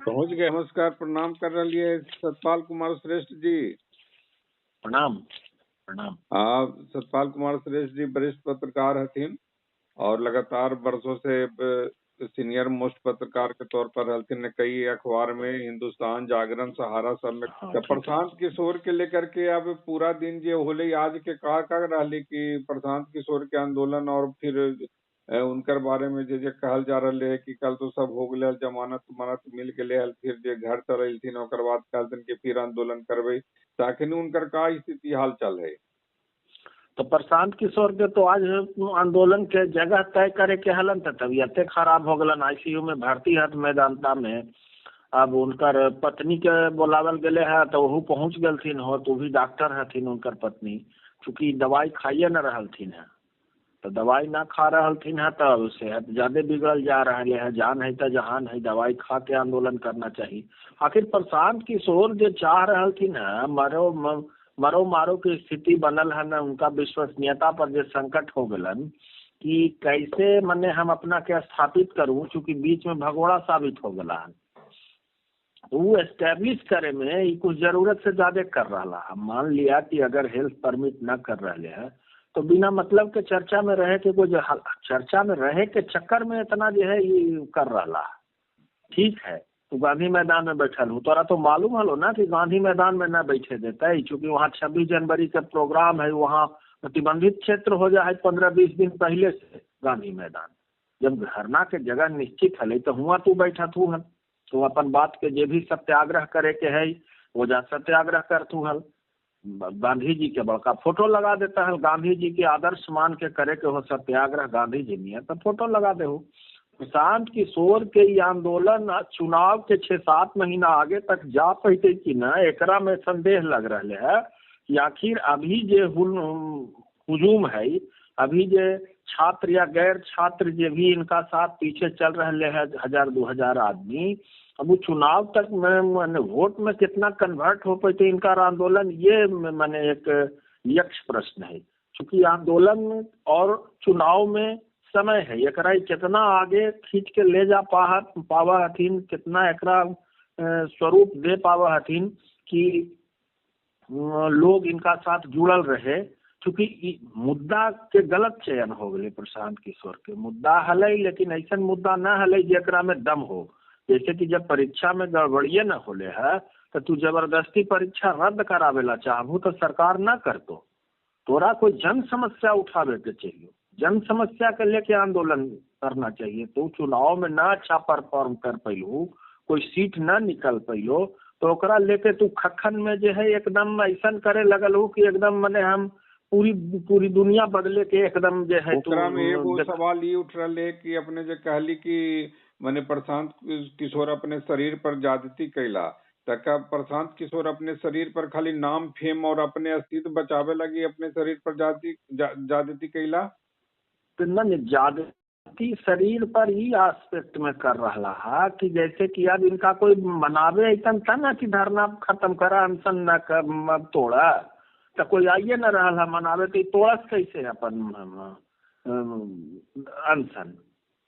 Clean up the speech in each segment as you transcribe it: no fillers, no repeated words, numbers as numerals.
पहुंच गए। नमस्कार, प्रणाम कर रही है सतपाल कुमार श्रेष्ठ जी। प्रणाम प्रणाम। हाँ, सतपाल कुमार श्रेष्ठ जी वरिष्ठ पत्रकार हथिन और लगातार वर्षों से सीनियर मोस्ट पत्रकार के तौर पर रहलथिन, कई अखबार में, हिंदुस्तान, जागरण, सहारा सब में। हाँ, तो ठीक है। प्रशांत किशोर के लेकर के अब पूरा दिन जे होले आज के का का रहली कि प्रशांत किशोर के आंदोलन और फिर उनकर बारे में जे जे कहल जा रहा है कि कल तो सब हो गए, जमानत उमानत मिल गए हल, फिर जे घर चल रही ओकर बाद कहलथिन कि फिर आंदोलन करबे, तो अखन उनकर का स्थिति हाल चाल है? तो प्रशांत किशोर के तो आज आंदोलन के जगह तय करे के हलन त तबीयते खराब हो गलन, आईसीयू में भर्ती हत मेदांता में। अब उनकर पत्नी के बोलावल गेले है तो वहू पहुंच गेलथिन हो, तो भी डॉक्टर हथिन उनकर पत्नी, चूँकि दवाई खाइए न रहलथिन है, तो दवाई ना खा रहलथिन है तब सेहत ज्यादा बिगड़ल जा रहा है। जान है तो जहान है, दवाई खा के आंदोलन करना चाहिए। आखिर प्रशांत किशोर जो चाह रहलथिन है, मरो मरो मारो के स्थिति बनल है न, उनका विश्वसनीयता पर जो संकट हो गलन कि कैसे मने हम अपना के स्थापित करूं, चूंकि बीच में भगोड़ा साबित हो गला है, वो एस्टेब्लिश करे में ई कुछ जरूरत से ज्यादा कर रहा है। मान लिया कि अगर हेल्थ परमिट न कर रहे हैं तो बिना मतलब के चर्चा में रहे के कोई चर्चा में रहे के चक्कर में इतना जो है ये कर रहा है। ठीक है, तो गांधी मैदान में बैठल हूँ, तोरा तो मालूम हलो ना कि गांधी मैदान में न बैठे देता है, चूंकि वहाँ 26 जनवरी का प्रोग्राम है, वहाँ प्रतिबंधित क्षेत्र हो जाए 15-20 दिन पहले से गांधी मैदान। जब धरना के जगह निश्चित हले तो हुआ तू बैठा तू हल, तो अपन बात के जे भी सत्याग्रह करे के है वो जा सत्याग्रह कर तू हल। गांधी जी के बड़का फोटो लगा देता है, गांधी जी के आदर्श मान के करे के हो सत्याग्रह, गांधी जी नहीं है तो फोटो लगा दे हो। प्रशांत किशोर के ये आंदोलन चुनाव के 6-7 महीना आगे तक जा पैते कि न, एकरा में संदेह लग रहा है कि आखिर अभी जे हुजूम है, अभी जे छात्र या गैर छात्र जे भी इनका साथ पीछे चल रहे है 1000-2000 आदमी, अब वो चुनाव तक में माने वोट में कितना कन्वर्ट हो पाते इनका आंदोलन, ये माने एक यक्ष प्रश्न है। क्योंकि आंदोलन और चुनाव में समय है, एकरा कितना आगे खींच के ले जा पावा हथिन, कितना एकरा स्वरूप दे पावा हथिन कि लोग इनका साथ जुड़ल रहे। चूँकि मुद्दा के गलत चयन हो गए प्रशांत किशोर के, मुद्दा हलै लेकिन ऐसा मुद्दा न हलै जेकरा में दम हो। जैसे कि जब परीक्षा में गड़बड़िए न होले है तो तू जबरदस्ती परीक्षा रद्द करावेला चाहबू तो सरकार न करतो, तोरा कोई जन समस्या उठावे के चाहिए, जन समस्या के लेके आंदोलन करना चाहिए। तो चुनाव में ना अच्छा परफॉर्म कर पैलू, कोई सीट ना निकल पैलो, तो ओकरा लेके तू खखन में जो है एकदम ऐसा करे लगल हो कि एकदम माने हम पूरी पूरी दुनिया बदले के एकदम जो है। ओकरा में एगो सवाल ये उठ रहा है कि अपने जो कहली कि माने प्रशांत किशोर अपने शरीर पर ज्यादती कैला, तक प्रशांत किशोर अपने शरीर पर खाली नाम फेम और अपने अस्तित्व बचावे लगी अपने शरीर पर ज्यादती कैला? न ज्यादती शरीर पर ही एस्पेक्ट में कर रहा है कि जैसे कि अब इनका कोई मनावे ऐसा था ना कि धरना खत्म करा, अनशन न कर तोड़ा, तो कोई आइए न रहा है मनावे, तो तोड़ा कैसे अपन अनशन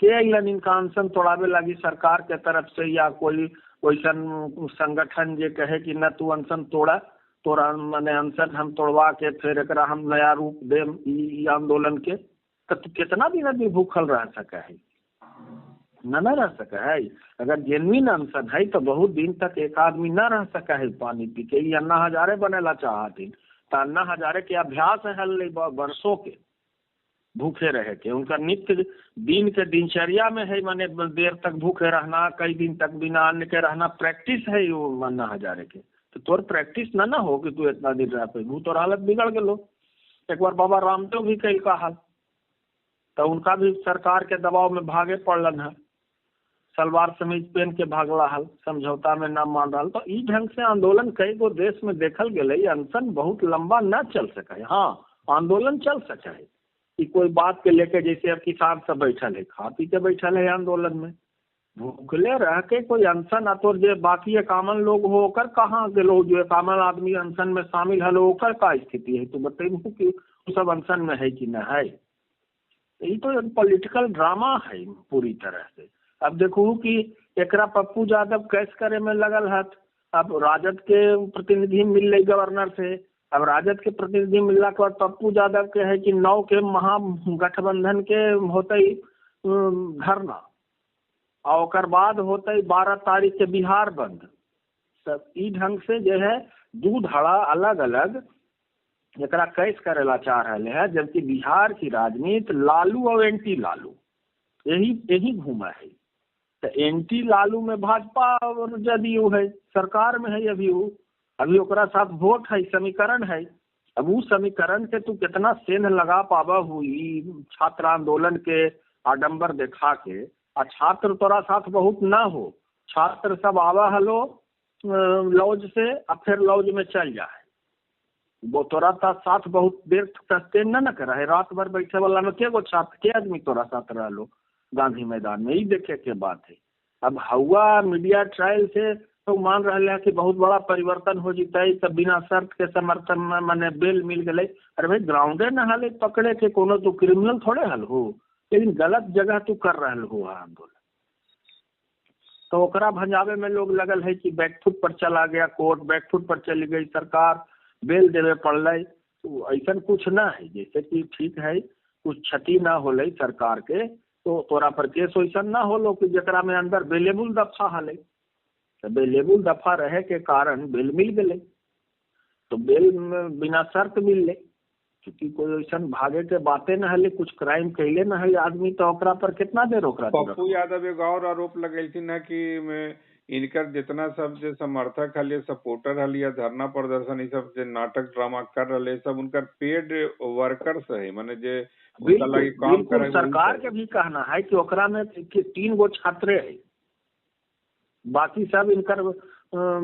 के अलन इनका अनशन तोड़ावे लगी सरकार के तरफ से या कोई वैसन संगठन जे कहे कि न तू अनशन तोड़ा, तोरा माने अनशन हम तोड़वा के फिर एकरा हम नया रूप देम आंदोलन के, तो कितना दिन अभी भूखल रह सका है? न रह सका है। अगर जेन्युइन अनशन है तो बहुत दिन तक एक आदमी न रह सका है पानी पी के। ये अन्ना हजारे बनेला चाहती तो अन्ना हजारे के अभ्यास है वर्षों के भूखे रहे के, उनका नित्य दिन के दिनचर्या में है माने देर तक भूखे रहना, कई दिन तक बिना अन्न के रहना प्रैक्टिस है वो अन्ना हजारे के। तो तोर प्रैक्टिस न ना हो कि तू इतना दिन रह पे, तोर हालत बिगड़ गलो। एक बार बाबा रामदेव भी कल का हाल, तो उनका भी सरकार के दबाव में भागे पड़लन है, सलवार समीज पहन के भागला हल, समझौता में न मान रहा। तो ई ढंग से आंदोलन कई गो देश में देखल गेलै, अनशन बहुत लंबा न चल सके है। हाँ, आंदोलन चल सके है कि कोई बात के लेके, जैसे अब किसान सब बैठल है, खा पी के बैठल है आंदोलन में, भूखले रह के कोई अनशन अतोर जे बाकी एकावन लोग हो ओकर कहाँ गेलो, जो एकावन आदमी अनशन में शामिल हलो ओकर का स्थिति है, तो बतेबू कि सब अनशन में है कि न है? ये तो एक पॉलिटिकल ड्रामा है पूरी तरह से। अब देखू कि एकरा पप्पू यादव कैश करे में लगल हत। अब राजद के प्रतिनिधि मिल गवर्नर से, अब राजद के प्रतिनिधि मिलला के बाद पप्पू यादव के है कि 9 के महागठबंधन के होते धरना, और ओकर बाद होते 12 तारीख के बिहार बंद। सब ई ढंग से जो है दू धड़ा अलग अलग एकरा कैश करेला चाह रहे है, जबकि बिहार की राजनीति लालू और एंटी लालू यही यही घूमा है। तो एंटी लालू में भाजपा और जदयू है, सरकार में है अभी वो, अभी ओकरा साथ वोट है, समीकरण है। अब वो समीकरण के तू कितना सेंध लगा पावा हुई छात्र आंदोलन के आडम्बर देखा के, आ छात्र तोरा साथ बहुत ना हो, छात्र सब आवा हलो लॉज से आ फिर लॉज में चल जाए, वो तोरा साथ बहुत देर सस्टेन न कर है। रात भर बैठे वाला में के गो छात्र के आदमी तोरा साथ रहो गांधी मैदान में, ये देखे के बात है। अब हवा मीडिया ट्रायल से तो मान रहा है कि बहुत बड़ा परिवर्तन हो जीते, तब बिना शर्त के समर्थन में माने बेल मिल गए। अरे भाई ग्राउंडे न हले पकड़े के, कोनो तो क्रिमिनल थोड़े हल हो, लेकिन गलत जगह तू कर रहा हो आंदोलन। तो ओकरा भंजावे में लोग लगल है कि बैकफुट पर चला गया कोर्ट, बैकफुट पर चली गई सरकार, बेल देवे पड़ल। तो ऐसा कुछ ना है, जैसे कि ठीक है कुछ क्षति ना होले सरकार के, तो तोरा पर केस वैसा ना होलो कि जकरा में अंदर बेलेबुल दफा हले, तो बेलेबुल दफा रहे के कारण बेल मिल गए, तो बेल बिना शर्त मिल ले, क्योंकि कोई ऐसा भागे के बातें न हले, कुछ क्राइम कैले न है आदमी, तो ओकरा पर कितना देर ओकरा। पप्पू यादव एगो और आरोप लगेलथिन है कि इनकर जितना सब जो समर्थक हले, सपोर्टर हले, धरना प्रदर्शन सब जो नाटक ड्रामा कर रहे सब उनकर पेड वर्कर्स है, माने जे बिल्कुल, बिल्कुल सरकार के भी कहना है कि ओकरा में 3 गो छात्र है, बाकी सब इनकर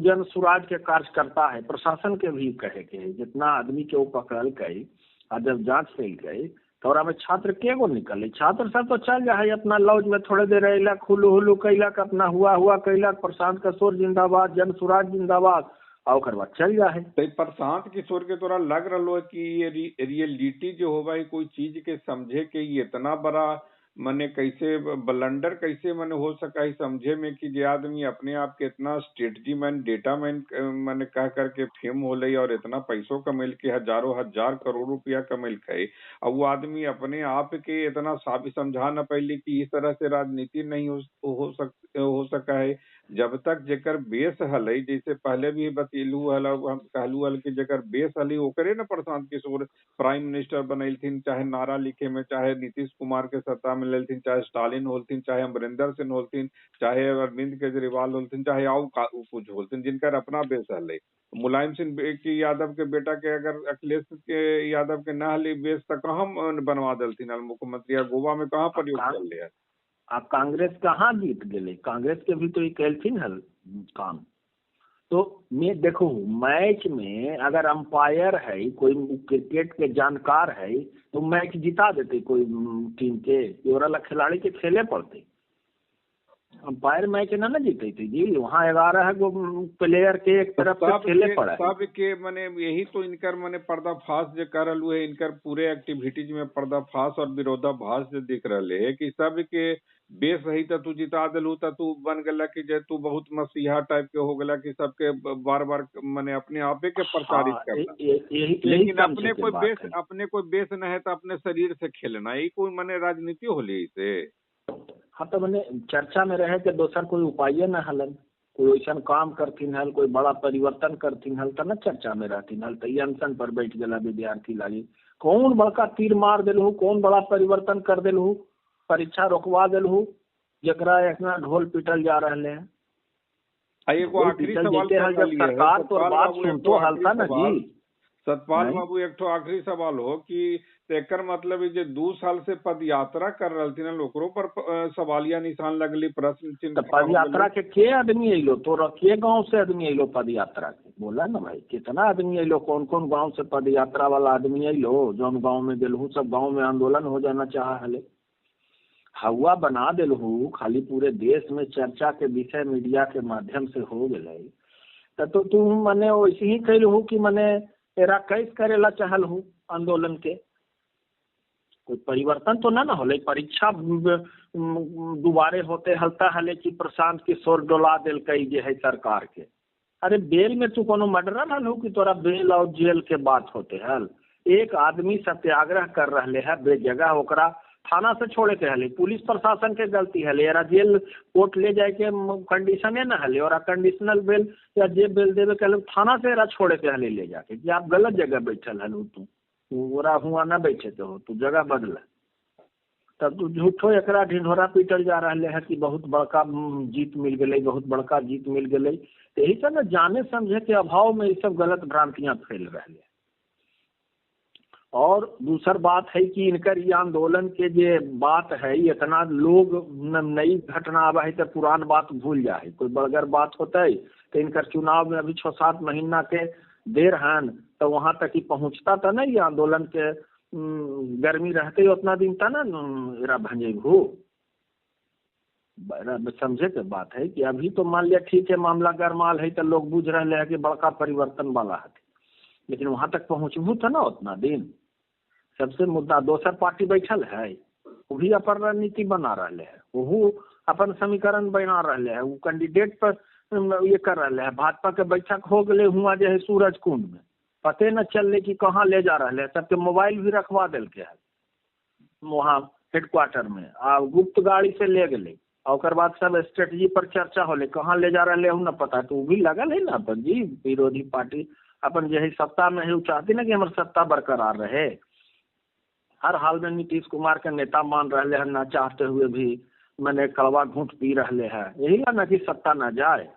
जन सुराज के कार्यकर्ता है। प्रशासन के भी कहे के है जितना आदमी के वो पकड़ल गई आ जब जांच कल गई तो ओकरा में छात्र के गो निकले, छात्र सब तो चल जाए अपना लॉज में थोड़े देर अयलक, हुलू हुलू कैलक, अपना हुआ हुआ कैलक, प्रशांत किशोर जिंदाबाद, जन सुराज जिंदाबाद, और ओकर बाद चल जाए। तो प्रशांत किशोर के तोरा लग रहा है कि ये रियलिटी जो होगा कोई चीज के समझे के ये इतना बड़ा मने कैसे ब्लंडर कैसे मने हो सका है समझे में कि जे आदमी अपने आप के इतना स्ट्रेटजी मैन डेटा मैन मने कह करके फेम होले और इतना पैसों कमेल के हजारों हजार करोड़ रुपया कमेल के, और वो आदमी अपने आप के इतना साबित समझा न पैली कि इस तरह से राजनीति नहीं हो सका है। जब तक जेकर बेस हले, जैसे पहले भी बतेलू हल हम कहलू हल कि जेकर बेस हले ओकरे न प्रशांत किशोर प्राइम मिनिस्टर बनैलथिन, चाहे नारा लिखे में, चाहे नीतीश कुमार के सत्ता में लेलथिन, चाहे स्टालिन होलथिन, चाहे अमरिंदर सिंह होलथिन, चाहे अरविंद केजरीवाल होलथिन, चाहे आउ कुछ होलथिन, जिनकर अपना बेस हले। मुलायम सिंह की यादव के बेटा के अगर अखिलेश के यादव के न हले बेस त कहाँ बनवा देलथिन मुख्यमंत्री, गोवा में कहाँ प्रयोग कर ले। आप कांग्रेस कहाँ जीत गए, कांग्रेस के भी तो ये कैलथिन हल काम। तो मैं देखो मैच में अगर अंपायर है कोई क्रिकेट के जानकार है तो मैच जिता देते कोई टीम के, और अलग खिलाड़ी के खेले पड़ते, अंपायर मैच ना ना जीते थे जी, वहाँ 11 गो प्लेयर के एक तरफ से खेले पड़ा। सब के मने यही तो इनकर मने पर्दाफाश जो कर रहलू है, इनकर पूरे एक्टिविटीज में पर्दाफाश और विरोधाभास जो दिख रहे है कि सब के बेस रही त तू जिता दिलू त तू बन गला कि जे तू बहुत मसीहा टाइप के हो गला कि सबके बार बार मने अपने आपे के प्रचारित करना, लेकिन अपने कोई बेस, अपने कोई बेस न है तो अपने शरीर से खेलना, यही कोई मने राजनीति होली इसे। हाँ तो मैंने चर्चा में रहे के दोसर कोई उपाय न हलन, कोई ऐसा काम करथिन हल, कोई बड़ा परिवर्तन करथिन हल त न चर्चा में रहथिन हल। तो अनशन पर बैठ गला विद्यार्थी लागी, कौन बड़का तीर मार दिलहु, कौन बड़ा परिवर्तन कर दिलहु, परीक्षा रोकवा दिलहु, जकरा इतना ढोल पीटल जा रहे हैं। एगो आखिरी सवाल सरकार तो बात सुनतो हल था ना जी। सतपाल बाबू एक ठो आखिरी सवाल हो कि एकर मतलब जे 2 साल से पदयात्रा कर रहलथिन ओकरो पर सवालिया निशान लगली, प्रश्न चिन्ह। तो पदयात्रा के आदमी अइलो, तोरा के गांव से आदमी अइलो पदयात्रा के? बोला ना भाई कितना आदमी अइलो, कौन कौन गांव से पदयात्रा वाला आदमी अइलो? जौन गांव में गेलहू सब गांव में आंदोलन हो जाना चाह हले, हवा बना दिलहू, खाली पूरे देश में चर्चा के विषय मीडिया के माध्यम से हो गए। तो तू मने वैसे ही कैलहू कि मने एरा कैस करेला चाहल हूँ आंदोलन के। कोई परिवर्तन तो ना ना होले। परीक्षा दोबारे होते हलता हले कि प्रशांत किशोर डोला देलकै जे है सरकार के। अरे बेल में तू कोनो मर्डरर हल हो कि तोरा बेल और जेल के बात होते हल? एक आदमी सत्याग्रह कर रहे है बेजगह, ओकरा थाना से छोड़े के हले, पुलिस प्रशासन के गलती हले, एरा जेल कोर्ट ले जाए के कंडीशने न हले, और कंडीशनल बेल या जे बेल देवे के हले थाना से एरा छोड़े के हले ले जाके कि आप गलत जगह बैठल हल, तू ओरा हुआ ना बैठे के हो, तू जगह बदला। तब तू झूठो एकरा ढिंढोरा पीटल जा रहा है कि बहुत बड़का जीत मिल गई, बहुत बड़का जीत मिल गई। यही सब न जाने समझे के अभाव में ये सब गलत भ्रांतियां फैल रही है। और दूसर बात है कि इनकर ये आंदोलन के जे बात है, इतना लोग नई घटना आवा है तो पुरान बात भूल जाए, कोई बड़गर बात होता है तो इनकर चुनाव में अभी 6-7 महीना के देर हन तो वहाँ तक ही पहुँचता था ना ये आंदोलन के गर्मी रहते उतना दिन था ना एरा भंजेबू। समझे के बात है कि अभी तो मान लिया ठीक है मामला गरमाल है तो लोग बुझ रहे हैं कि बड़का परिवर्तन वाला है, लेकिन वहाँ तक पहुँचबू था ना उतना दिन। सबसे मुद्दा दोसर पार्टी बैठल है वो भी अपन रणनीति बना रहे है, वो अपन समीकरण बना रहे है, वो कैंडिडेट पर ये कर रहे है। भाजपा के बैठक हो गए हुआ जो है सूरज कुंड में, पते न चलने कि कहाँ ले जा रहे है, सबके मोबाइल भी रखवा दिल के है वहाँ हेडक्वार्टर में, आ गुप्त गाड़ी से ले गए, और बाद सब स्ट्रेटजी पर चर्चा होले, कहाँ ले जा रहे है न पता। तो वो भी लगल है ना अपन जी विरोधी पार्टी अपन जो है सत्ता में है, वो चाहती ना कि हमारे सत्ता बरकरार रहे। हर हाल में नीतीश कुमार के नेता मान रहे हैं, ना चाहते हुए भी मैंने कड़वा घूंट पी रहे हैं, यही ला ना कि सत्ता ना जाए,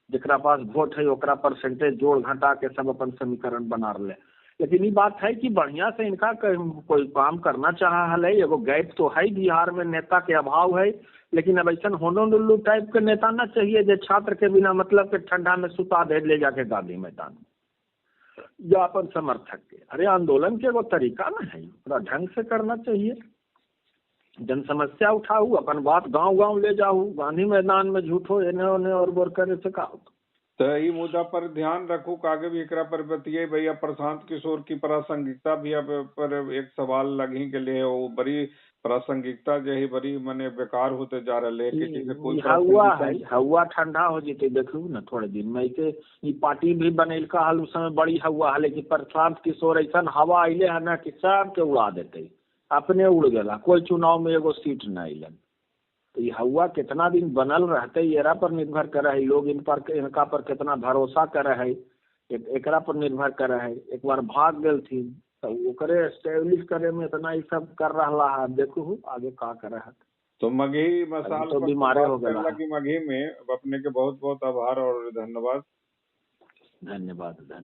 जरा पास वोट है ओकरा परसेंटेज जोड़ घटा के सब अपन समीकरण बना रहे। लेकिन ये बात है कि बढ़िया से इनका कोई काम करना चाह है, एगो गैप तो है बिहार में, नेता के अभाव है, लेकिन अब ऐसा होनोलुलु टाइप के नेता ना चाहिए जो छात्र के बिना मतलब के ठंडा में सुता दे ले जाके गांधी मैदान में या अपन समर्थक के। अरे आंदोलन के एगो तरीका ना है, थोड़ा ढंग से करना चाहिए। जन समस्या उठाऊ, अपन बात गांव गांव ले जाऊ, गांधी मैदान में झूठो एने ओने और बोर करे से का होता। तो ये मुद्दा पर ध्यान रखू, आगे भी एकरा पर बतिये भैया। प्रशांत किशोर की प्रासंगिकता भी अब पर एक सवाल लगी के लिए, वो बड़ी प्रासंगिकता जो है बड़ी मने बेकार होते जा रहे है कि जैसे कोई हवा है, हवा ठंडा हो जते देखू ना थोड़े दिन में। ऐसे ये पार्टी भी बनैलका हल उस समय बड़ी हवा है, लेकिन प्रशांत किशोर ऐसा हवा अले है ना कि सबके उड़ा देते, अपने उड़ गया, कोई चुनाव में एगो सीट न अलन। तो ये हवा कितना दिन बनल रहते येरा पर निर्भर करे है, लोग इन पर इनका पर कितना भरोसा करे है एकरा पर निर्भर करे है। एक बार भाग गए थी तो ओकरे एस्टेब्लिश करे में इतना ये सब कर रहा है, देखू आगे का करे है। तो मगही मसाल तो बीमारे हो गया कि मगही में अपने के बहुत बहुत आभार और धन्यवाद। धन्यवाद।